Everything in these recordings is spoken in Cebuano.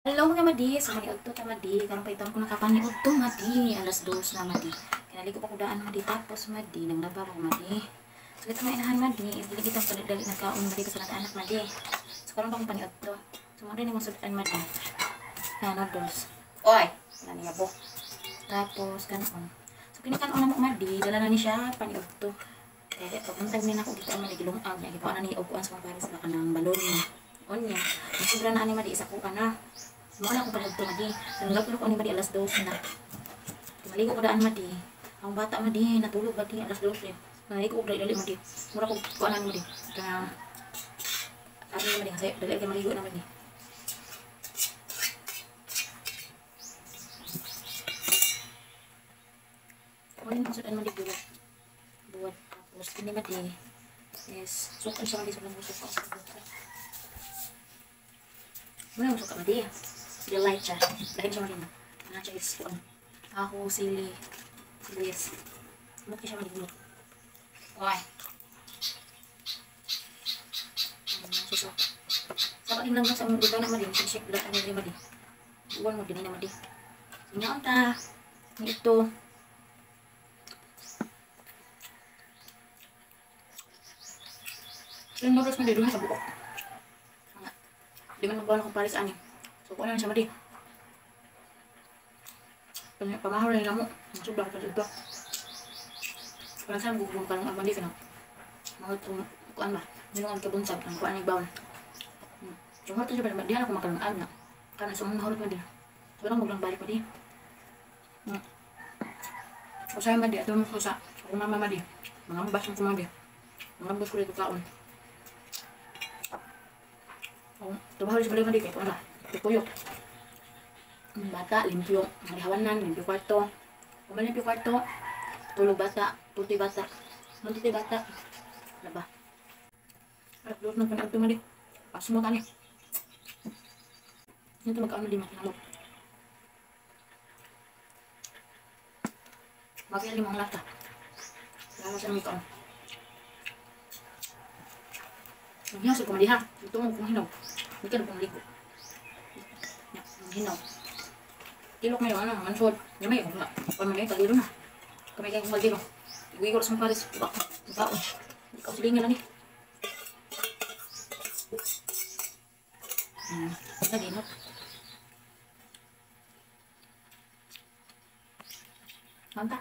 Hello mga madi, so maniudto ta madi, karon pa iton ko nakapaniudto madi, alas 2 na madi. Kinaligo pa ko daan madi, tapos madi nanglaba ko madi. So kita may inahan madi, is dili kitang dali nagkaon madi kasi anak madi. So karon pa akong paniudto. So mo rin imong sudan madi. Na noodles. Oy, wala niya bo. Tapos kanon. So kini kanon na mo madi, dala na ni siya paniudto. Kaya pagbuntag ni nako dito madi gilungag niya gikuan na ni og kuan sa mga pares na kanang balon niya. Onya, sobra na ani madi isa ko kana. Mo na akong paniudto madi. Nanggap ko ani madi alas 2 na. Maligo ko daan madi. Ang bata madi natulog madi alas 12. Maligo ko dali madi. Mura ko kuan ani madi. Kana ani madi kasi dali kay maligo na madi. Wala nang sudan madi buwat. Buwat tapos kini madi. Yes, sukan siya madi sobrang suka. Wala nang suka madi. Delight siya. Dahil siya madi na. Ano siya is kuan. Ako sili. Sibuyas. Umot siya madi gulot. Why? Suso. Sa pag lang sa imong dito na madi, shake lang ani madi. Uwan mo dinhi na madi. Ingon ta. Ito. Yung noodles madi duha sa buok. Di man magbawa akong pares ani. So kuan na siya madi. Pamahal na namo. Sobra ka dito. Parang sa gugong ka ng madi kana. Mahal tong kuan ba. Dili ang kabunsag ang kuan ni bawon. Yung hot siya ba di ako makalungag na. Kana sa mga hurot madi. So lang maglang balik madi. Usay madi ato mo sa akong mama madi. Mga ambas ko madi. Mga ambas ko dito kaon. Oh, trabaho sa balay madi kay kuan ba. Tuyok. Bata limpyo, marihawanan, limpyo kwarto. Kung limpyo kwarto, tulog bata, tutoy bata. Muntutoy bata. Laba. At dos na paniudto madi. Pasmo tani. Ito magkaon lima kinamot. Bagay limang lata. Lalo sa mga kaon. Ang hiyaw sa kumadiha. Ito mo kung hinaw. Hindi ka na pong ligo. Ang hinaw. Tilok na yun, ano, mansod. Gamay, kung nga. Kung may kaldero na. Kamay kayong kaldero. Igwigor sa mga pares. Baka, ang tao. Hindi ka usilingan na ni. Naginot. Manta.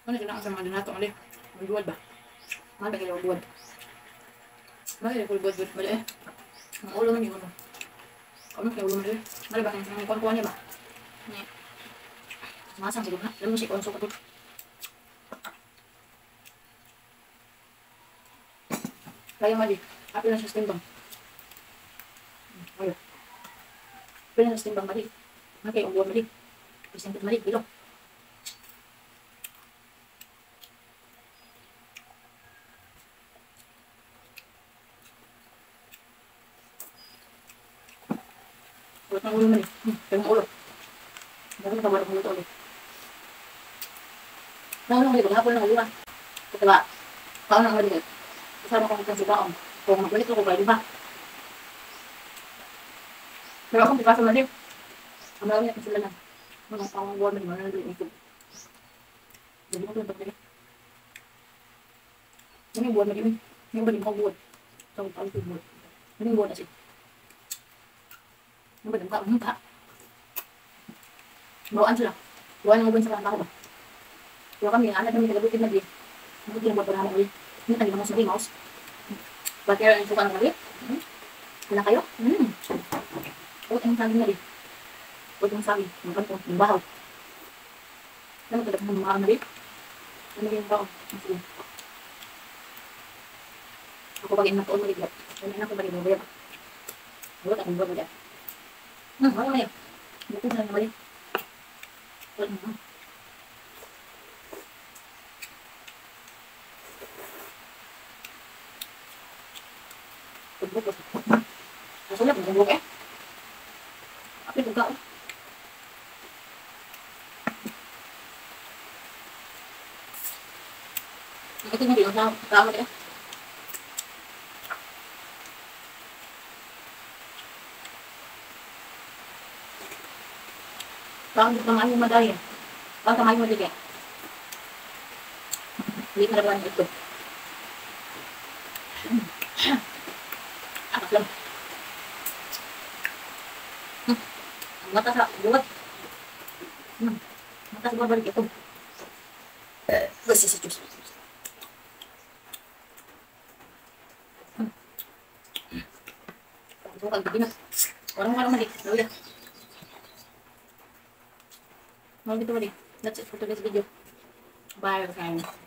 Ano kailangan sa mga dinato? Ali, may duwad ba? Mahal ba kayo duwad? Mahal kayo duwad duwad bali eh. Ang ulo man yun. Ano kayo ulo man eh? Mahal ba kayo sa mga kuwan-kuwan niya ba? Masang siguro na. Alam mo si kuwan sukat. Kaya mali. Apil na sa timbang. Ayo. Apil na sa timbang mali. Mahal kayo ulo mali. Present mali. Bilo. Ulit ng ulo man eh. Pero ng ulo. Hindi ko natawa ng ulo ulit. Nahulong ulit. Hapon ng ulo na. Ito ba? Kaon ng ulo. Kasama ko kung sibaon. Kung magulit ko kung ba. Pero akong pipasa man din. Ang marami natin sila lang. Mga pangawal man. Mga nalulong ito. Hindi ko ito pagdali. Ano yung buwan man yun? Yung ba din ko buwan? So, paano ko buwan? Ano yung buwan na siya? Ano ba yung kaon? Pa. Bawaan sila. Bawaan ang uban sa kanang ako ba? Pero kami, anak kami nagabutin na di. Mabuti na buwan pa namin ulit. Hindi tayo mga sabi, mouse. Bakit ang suka ng mali? Wala kayo? Huwag ang saging na di. Huwag ang saging. Ang kanto, ang bahaw. Ano talaga ng mga mali? Ano yung bahaw? Sige. Ako pag inatoon mali. Ano na ako mali? Mabuya ba? Huwag akong buwan mali. Wala na yun. Buti na naman yun. Wala na. Tugbok. Nasulat, tugbok eh. Apit, tugka oh. Ito na rin, ang tao eh. Parang di pa maayo madayon. Parang kamayo madi kay. Hindi na naman ito. Ah, lang. Ang mata sa buwat. Mata sa buwat balik ito. Basta sa Diyos. Ito kag na. Walang walang mali. Luya. Mau gitu mali. That's it for today's video. Bye, guys.